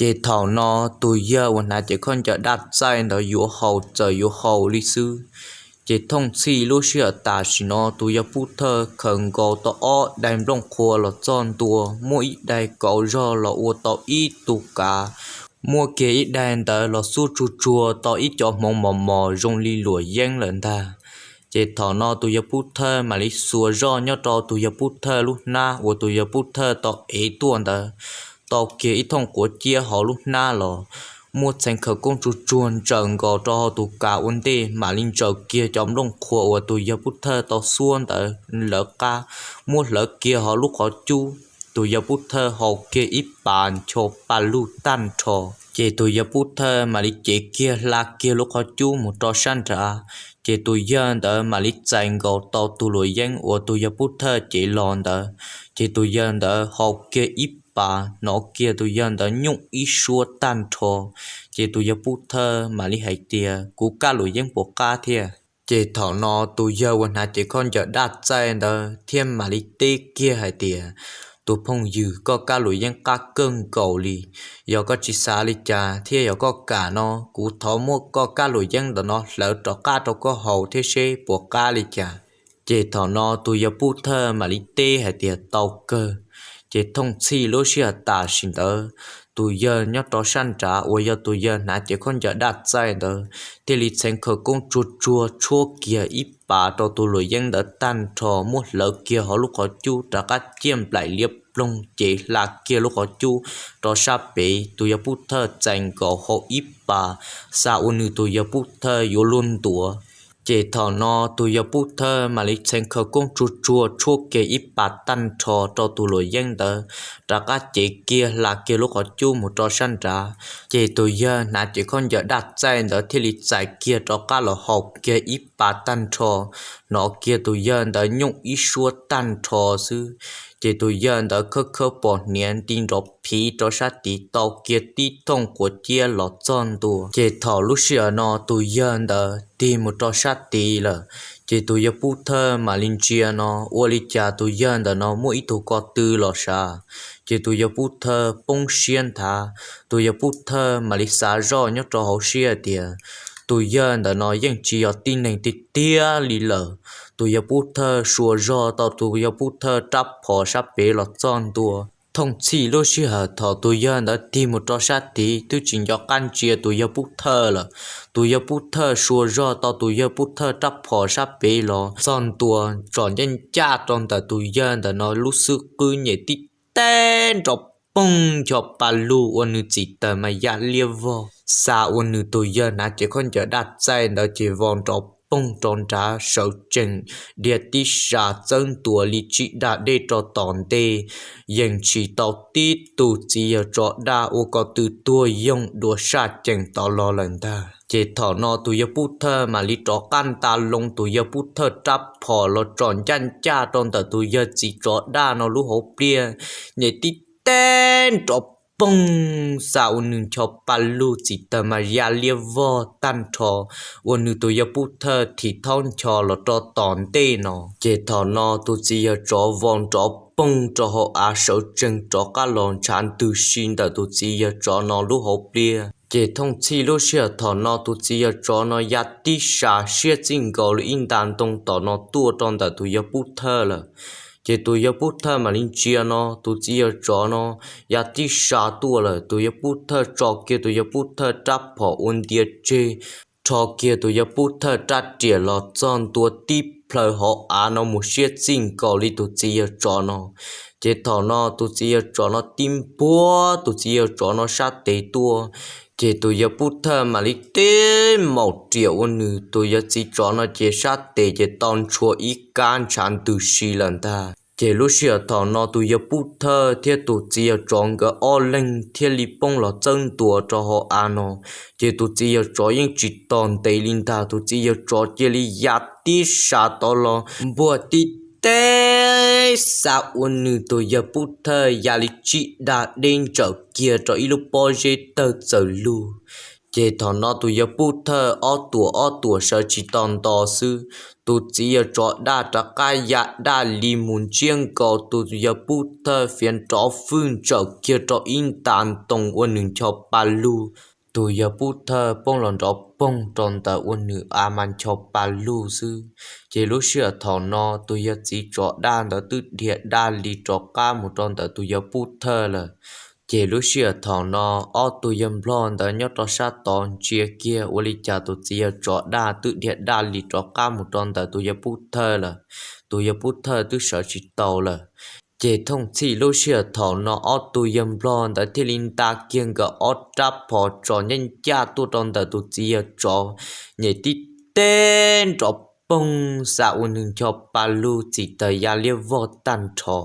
Ces thaum no tus yawg uas hnav cev khaub ncaws daj txaij ntawd yuav haus txawm yuav haus li xwb, ces thooj txhij lub sij hawm tam sim no tus yawg Pub Thawj khaws nkaus tau ob daim nplooj qhuav los txog ntua, muaj ib daim kauv zog los ua tau ib tug kav, muaj kiag ib daim ntawd los xub tsuag tsuag tau ib co hmoov mos mos zoo li luam yeeb lawm ntag. Ces thaum no tus yawg Pub Thawj mam li xuas zoj nyob rau tus yawg Pub Thawj lub hnab uas tus yawg Pub Thawj tau ev tuaj ntawd, tau kiag ib thooj quav ciab hauv lub hnab los, muaj txheej khawv koob tsuag tsuag ntsaws nkaus rau hauv tus kav ua ntej mam li ntsaws kiag cov nplooj qhuav uas tus yawg Pub Thawj tau xuab ntawd lawv qab, muab hlawv kiag hauv lub qhov cub. Tus yawg Pub Thawj haus kiag ib pas ncho pa lug tag nrho, ces tus yawg Pub Thawj mam li cev kiag hla kiag lub qhov cub mus rau sab nrad, ces tus yawg ntawd mam li txais nkaus tau tus luam yeeb uas tus yawg Pub Thawj cev los ntawd, ces tus yawg ntawd haus kiag ib pas hnov kiag tus yawg ntawd nyooj ib suab tag nrho. Ces tus yawg Pub Thawj mam li hais tias, kuv kab luam yeeb puas qab thiab? Ces thaum no tus yawg uas hnav cev khaub ncaws daj txaij ntawd thiaj mam li teb kiag hais tias, tus phooj ywg, koj kab luam yeeb qab kawg nkaus li. Yog koj tsis xav li cas thiab yog koj kam no, kuv thov muab koj kab luam yeeb ntawm no hlawv rov qab rau koj haus thiab seb puas qab li cas. Ces thaum no tus yawg Pub Thawj mam li teb hais tias, tau kawg. Ces thooj txhij lub sij hawm tam sim ntawd, tus yawg nyob rau sab nrad uas yog tus yawg hnav cev khaub ncaws daj txaij ntawd thiaj li txheev khawv koob tsuag tsuag tshuab kiag ib pas rau tus luam yeeb ntawd tag nrho, muab hlawv kiag hauv lub qhov cub rov qab ciaj nplaim liab ploog, ces hla kiag lub qhov cub rau sab pem, tus yawg Pub Thawj txais nkaus hau ib pas, xav ua nws tus yawg Pub Thawj yuav luag ntuav. Ces thaum no tus yawg Pub Thawj mam li txheev khawv koob tsuag tsuag tshuab kiag ib pas tag nrho rau tus luam yeeb ntawd rov qab cev kiag hla kiag lub qhov cub mus rau sab nrad. Ces tus yawg hnav cev khaub ncaws daj txaij ntawd thiaj li txais kiag rov qab los haus kiag ib pas tag nrho, hnov kiag tus yawg ntawd nyooj ib suab tag nrho xwb. Ces tus yawg ntawd khawb khawb pos hniav nti nrov phiv rau sab tid tau kiag tib thooj quav ciab los txog ntua. Ces thaum lub sij hawm no tus yawg ntawd tig mus rau sab tid lawm, ces tus yawg Pub Thawj mam li ntsia no, ua li cas tus yawg ntawm no muaj ib tug ko tw los sav. Ces tus yawg Pub Thawj poob siab nthav, tus yawg Pub Thawj mam li xav zoj nyob rau hauv siab tias, tus yawg ntawm no yeej tsis yog tib neeg tiag tiag li lawm. Tus yawg Pub Thawj xuas zog tau tus yawg Pub Thawj rab phom sab pem los txog ntua. Thooj txhij lub sij hawm thaum tus yawg ntawd tig mus rau sab tid twb tsis nco qab ntsia tus yawg Pub Thawj lawm. Tus yawg Pub Thawj xuas zog tau tus yawg Pub Thawj rab phom sab pem los txog ntua, tsom ncaj ncaj rau ntawm tus yawg ntawm no lub xub qwb nyem tib teg nrov poog ncho pa lug ua nws txim tawm mas ya liab vog. Xav ua nws tus yawg hnav cev khaub ncaws daj txaij ntawd ces vau nrov poog rau nrad sawv tsees dhia tib sas txawb ntua li tsib dag dej rau tom ntej, yeej tsis tau tib tug txiv yawg tsov daj ua ko tw tuag yoog dua saj cees tod los lawm ntag. Ces thaum no tus yawg Pub Thawj mam li rov qab nta loo tus yawg Pub Thawj rab phom los tsom ncaj ncaj rau ntawm tus yawg txiv tsov daj no lub hauv pliaj, nyem tib teg nrov poog, xav ua nws ncho pa lug txim tawm mas ya liab vog tag nrho, ua nws tus yawg Pub Thawj thim thaub ncho los rau tom ntej no. Ces thaum no tus txiv yawg tsov vau nrov poog rau hauv av sawv tsees rov qab los ntshav ntws si ntawm tus txiv yawg tsov no lub hauv pliaj. Ces thooj txhij lub sij hawm thaum no tus txiv yawg tsov no ya tib sas siab txij nkaus li ib nta ntoo tom no tuaj rau ntawm tus yawg Pub Thawj lawm. Ces tus yawg Pub Thawj mam li ntsia no tus txiv yawg tsov no ya tib sas tuaj lawm, tus yawg Pub Thawj tso kiag tus yawg Pub Thawj rab phom ua ntia tseg, rho kiag tus yawg Pub Thawj rab riam los txog ntua tib plhaw hauv av no mus siab txij nkaus li tus txiv yawg tsov no. Ces thaum no tus txiv yawg tsov no tib npuab tus txiv yawg tsov no sab tes tuaj, ces tus yawg Pub Thawj mam li tib maum riam ua nws tus yawg txiv tsov no ces sab tes ces tau ntshua ib kab ntshav ntws si lawm ntag. Ces lub sij hawm thaum no tus yawg Pub Thawj thiab tus txiv yawg tsov nkawd ob leeg thiaj li poob los txawb ntua rau hauv av no. Ces tus txiv yawg tsov yeej tsis tos ntev li ntag, tus txiv yawg tsov cia li ya tib sas tod los npuaj tib teg xav ua nws tus yawg Pub Thawj ya li tsib dag deb ntsawm kiag rau ib lub pob zeb tawg txawm lug. Ces thaum no tus yawg Pub Thawj ob tuam ob tuam sawv tsis tau nto xwb, tus txiv yawg tsov daj rov qab ya daj li mus ntsiab nkaus tus yawg Pub Thawj fiav nrov fwj ntsawm kiag rau ib nta ntoo ua nws ncho pa lug. Tus yawg Pub Thawj poob los nrov poog rau ntawm ua nws a mas ncho pa lug xwb. Ces lub sij hawm thaum no tus yawg txiv tsov daj ntawd twb dhia daj li rov qab mus rau ntawm tus yawg Pub Thawj lawm. Ces lub sij hawm thaum no ob tug yawg nplog ntawd nyob rau sab tod ntsia kiag ua li cas tus txiv yawg tsov daj twb dhia daj li rov qab mus rau ntawm tus yawg Pub Thawj lawm. Tus yawg Pub Thawj twb sawv tsis tau lawm. Ces thooj txhij lub sij hawm thaum no ob tug yawg nplog ntawd thiaj li nta kiag nkawd ob rab phom tso ncaj ncaj tuaj rau ntawm tus txiv yawg tsov, nyem tib teb nrov poog xa ua nws ncho pa lug txim tawm ya liab vog tag nrho.